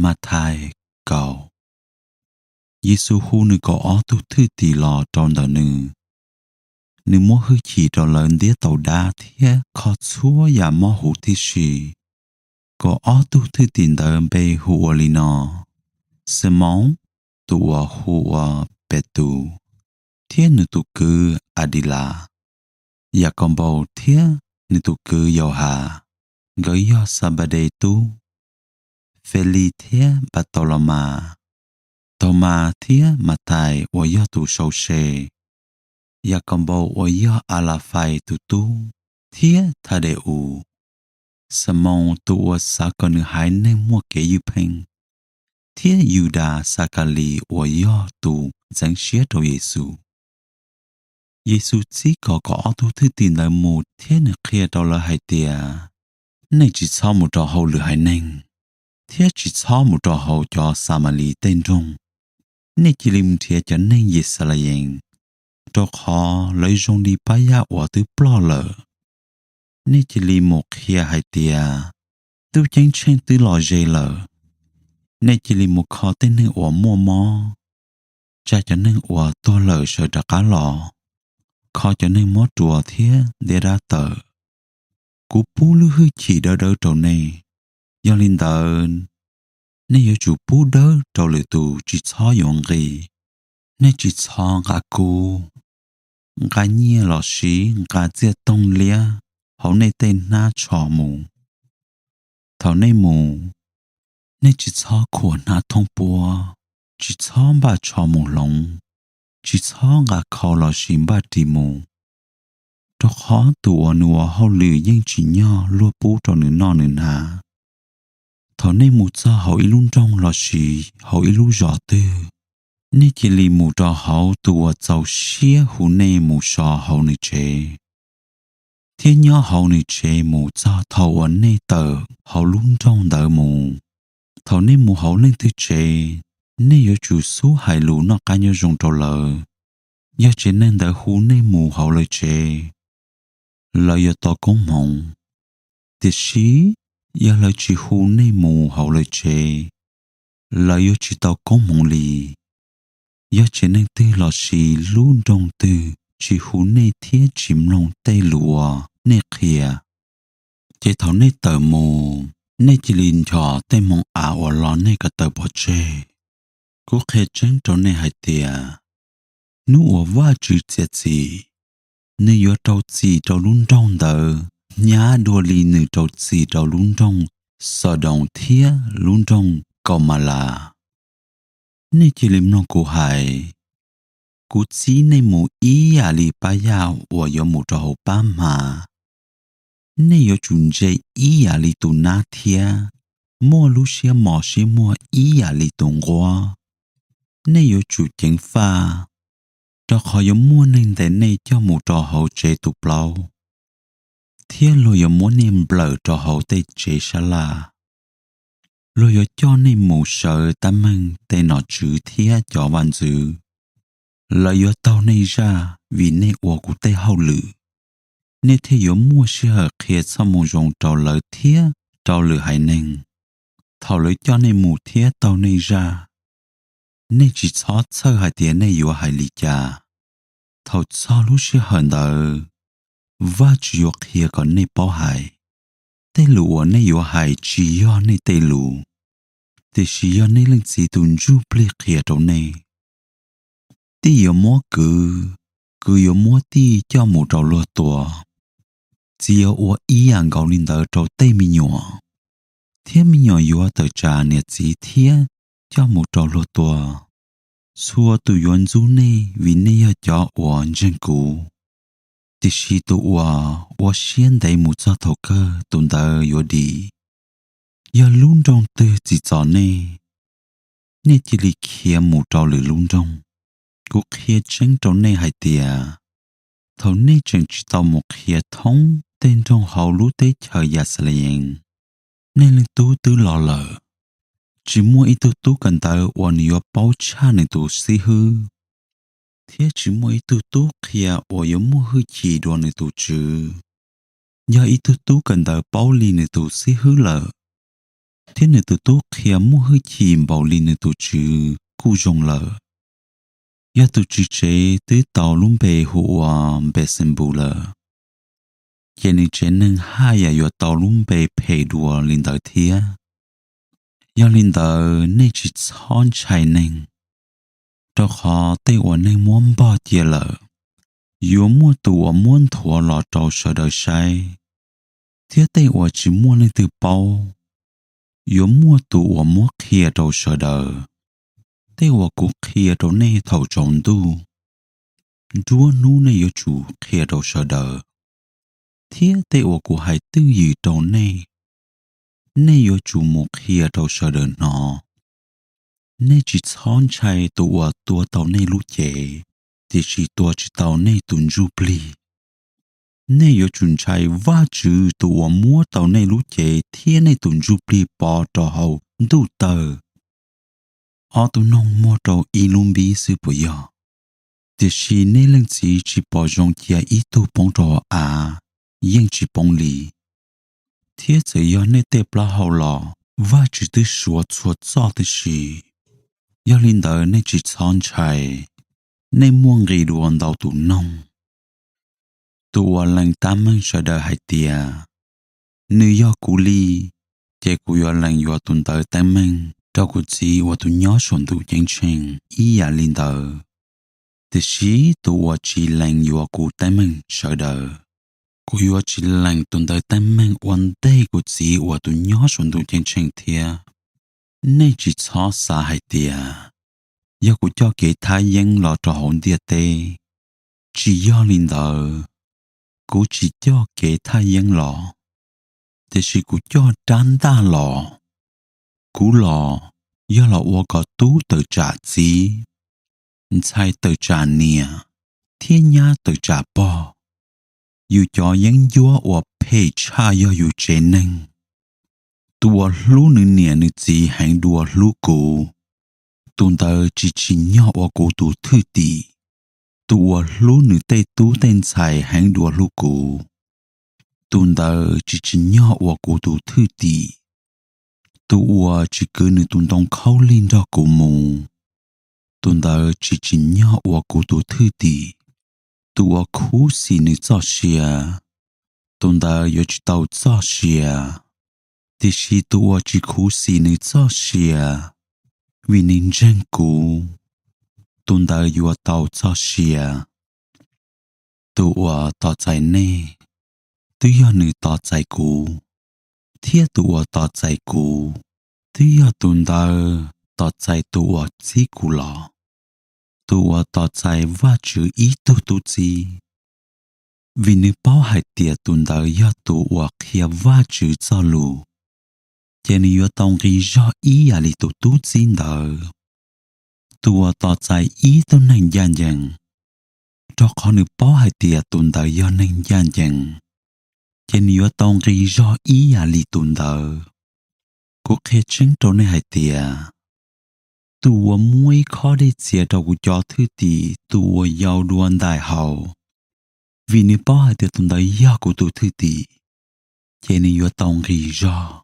Mathais Yexus hu nws kaum ob tug thwj tim los rau ntawm nws. Nws muab hwj chim rau lawv ntiab tau dab thiab kho txhua yam mob huv tib si. Kaum ob tug thwj tim ntawd npe hu ua li no: Ximoos, tus uas hu ua Petus, thiab nws tus kwv Adilas; Yakaunpaus thiab nws tus kwv Yauhas, nkawd yog Xanpades tub; Felis thiab Npataulomas; Thaumas thiab Mathais uas yog tus sau se; Yakaunpaus uas yog Alafais tus tub, thiab Thadeus; Ximoos tus uas xav kom nws haiv neeg muaj kev ywj pheej; thiab Yudas Xakalis uas yog tus ntxeev siab rau Yexus. Yexus txib kom kaum ob tug thwj tim ntawd mus thiab nws qhia rau lawv hais tias: Nej tsis txhob mus rau hauv lwm haiv neeg, thiab tsis txhob mus rau hauv cov Xamalis tej nroog. Nej cia li mus nrhiav cov neeg Yixalayees, rau qhov lawv zoo li pab yaj uas twb ploj lawm. Nej cia li mus qhia hais tias: Tub Ceeb Tsheej twb los ze lawm. Nej cia li mus kho tej neeg uas muaj mob, tsa cov neeg uas tuag lawm sawv rov qab los, kho cov neeg mob ruas thiab ntiab dab tawm. Kuv pub lub hwj chim dawb dawb rau nej. Yog li ntawd, nej yuav tsum pub dawb rau lwm tus tsis txhob yuav nqi. Nej tsis txhob nqa kub, nqa nyiaj los sis nqa txiaj toog liab hauv nej tej hnab tsho mus. Thaum nej mus, nej tsis txhob khuam hnab thoob puab, tsis txhob npaj tsho mus hloov, tsis txhob nqa khau los sis npaj ris mus. Rau qhov tus uas nws ua hauj lwm yeej tsim nyog luag pub rau nws noj nws hnav. Thaum nej mus txog hauv ib lub nroog los sis hauv ib lub zos twg, nej cia li mus rau hauv tus uas txaus siab hu nej mus so hauv nws tsev, thiab nyob hauv nws tsev mus txog thaum uas nej tawm hauv lub nroog ntawd mus. Thaum nej mus hauv leej twg tsev, nej yuav tsum xub hais lus noj qab nyob zoo rau lawv. Yog tsev neeg ntawd hu nej mus hauv lawv tsev, lawv yuav tau koob hmoov. Tiam sis yog lawv tsis hu nej mus hauv lawv tsev, lawv yuav tsis tau koob hmoov li. Yog tsev neeg twg los sis lub nroog twg tsis hu nej thiab tsis mloog tej lus uas nej qhia, ces thaum nej tawm mus, nej cia li nchos tej hmoov av uas los nej ko taw pov tseg. Kuv qhia tseeb rau nej hais tias, hnub uas Vajtswv txiav txim, nws yuav rau txim rau lub nroog ntawd hnyav dua li nws rau txim rau lub nroog Xaudoos thiab lub nroog Kaumalas. Nej cia li mloog kuv hais. Kuv txib nej mus ib yam li pab yaj uas yuav mus rau hauv pab hma. Nej yuav tsum ntse ib yam li tus nab thiab muaj lub siab mos siab muag ib yam li tus nquab. Nej yuav tsum ceev faj, rau qhov yuav muaj neeg ntes nej coj mus rau hauv tsev tu plaub, thiab luag yuav muab nej nplawm rau hauv tej tsev sab laj. Luag yuav coj nej mus sawv tab meeg tej nom tswv thiab cov vaj ntxwv. Lawv yuav taug nej zaj vim nej ua kuv tej hauj lwm. Nej thiaj yuav muaj sij hawm qhia txoj moo zoo rau lawv thiab rau lwm haiv neeg. Thaum lawv coj nej mus thiab taug nej zaj, nej tsis txhob txhawj hais tias nej yuav hais li cas. Thaum txog lub sij hawm ntawd, Vajtswv yuav qhia kom nej paub hais. Tej lus uas nej yuav hais tsis yog nej tej lus, tiam sis yog nej Leej Txiv tus Ntsuj Plig qhia rau nej. Tij yuav muab kwv, kwv yuav muab tij coj mus rau luag tua. Txiv yuav ua ib yam nkaus li ntawd rau tej me nyuam, thiab me nyuam yuav tawm tsam niam txiv thiab coj mus rau luag tua. Txhua tus yuav ntxub nej vim nej yog cov uas ntseeg kuv, tiam sis tus uas ua siab ntev mus txog thaum kawg, tus ntawd yuav dim. Yog lub nroog twg tsim txom nej, nej cia li khiav mus rau lwm lub nroog. Kuv qhia tseeb rau nej hais tias, thaum nej tseem tsis tau mus qhia thoob tej nroog hauv lub teb chaws Yaxalayees, nej Leej Tub twb los lawm. Tsis muaj ib tug tub kawm ntawv uas nws yuav paub tshaj nws tus xib hwb, thiab tsis muaj ib tug tub qhia uas yuav muaj hwj chim dua nws tus tswv. Yog ib tug tub kawm ntawv paub li nws tus xib hwb lawm, thiab nws tus tub qhia muaj hwj chim npaum li nws tus tswv kuj zoo lawm. Yog tus tswv tsev twb tau lub npe hu ua Npexenpus lawm, ces nws tsev neeg haj yam yuav tau lub npe phem dua li ntawd thiab. Yog li ntawd nej tsis txhob ntshai neeg, rau qhov tej uas nej muab npog cia lawm, yuav muaj tus uas muab nthuav los rau sawv daws saib, thiab tej uas tsis muaj leej twg paub, yuav muaj tus uas muab qhia rau sawv daws. Tej uas kuv qhia rau nej thaum tsaus ntuj, nruab hnub nej yuav tsum qhia rau sawv daws, thiab tej uas kuv hais twj ywm rau nej, nej yuav tsum mus qhia rau sawv daws hnov. Nej tsis txhob ntshai tus uas tua tau nej lub cev, tiam sis tua tsis tau nej tus ntsuj plig. Nej yuav tsum ntshai Vajtswv tus uas muab tau nej lub cev thiab nej tus ntsuj plig pov rau hauv ntuj tawg. Ob tug noog muag rau ib lub npib xwb puas yog? Tiam sis nej Leej Txiv tsis pom zoo cia ib tug poob rau hauv av yeej tsis poob li. Thiab txawm yog nej tej plaub hau los, Vajtswv twb suav txhua txoj tib si. Yog li ntawd nej tsis txhob ntshai, nej muaj nqis dua ntau tus noog. Tus uas lees tab meeg sawv daws hais tias, Nws yog kuv li, ces kuv yuav lees yuav tus ntawd teeb meem rau kuv Txiv uas tus nyob saum ntuj ceeb tsheej ib yam li ntawd. Tiam sis tus uas tsis lees yuav kuv teeb meem sawv daws, kuv yuav tsis lees tus ntawd teeb meem ua ntej kuv Txiv uas tus nyob saum ntuj ceeb tsheej thiab. Nej tsis txhob xav hais tias, yog kuv coj kev thaj yeeb los rau hauv ntiaj teb. Tsis yog li ntawd, kuv tsis coj kev thaj yeeb los, tiam sis kuv coj rab ntaj los. Kuv los yog los ua kom tub tawm tsam txiv, ntxhais tawm tsam niam, thiab nyab tawm tsam pog. Yus cov yeeb ncuab uas phem tshaj yog yus tsev neeg. Tus uas hlub nws niam nws txiv heev dua hlub kuv, tus ntawd tsis tsim nyog ua kuv tus thwj tim. Tus uas hlub nws tej tub tej ntxhais heev dua hlub kuv, tus ntawd tsis tsim nyog ua kuv tus thwj tim. Tus uas tsis kwv nws tus ntoo khaub lig nrog kuv mus, tus ntawd tsis tsim nyog ua kuv tus thwj tim. Tus uas khuv xim nws txoj sia, tus ntawd yuav tsis tau txoj sia. Tiam sis tus uas tsis khuv xim nws txoj sia, vim nws ntseeg kuv, tus ntawd yuav tau txoj sia. Tus uas tos txais nej, twb yog nws tos txais kuv, thiab tus uas tos txais kuv, twb yog tus ntawd tos txais tus uas txib kuv los. Tus uas tos txais Vajtswv ib tug tub txib, vim nws paub hais tias tus ntawd yog tus uas qhia Vajtswv txoj lus, ces nws yuav tau nqi zog ib yam li tus tub txib ntawd. Tus uas tos txais ib tug neeg ncaj ncees, rau qhov nws paub hais tias tus ntawd yog neeg ncaj ncees, ces nws yuav tau nqi zog ib yam li tus ntawd. Kuv qhia tseeb rau nej hais tias, tus uas muab ib khob dej txias rau kuv cov thwj tim tus uas yau dua ntais haus, vim nws paub hais tias tus ntawd yog kuv tus thwj tim, ces nws yuav tau nqi zog.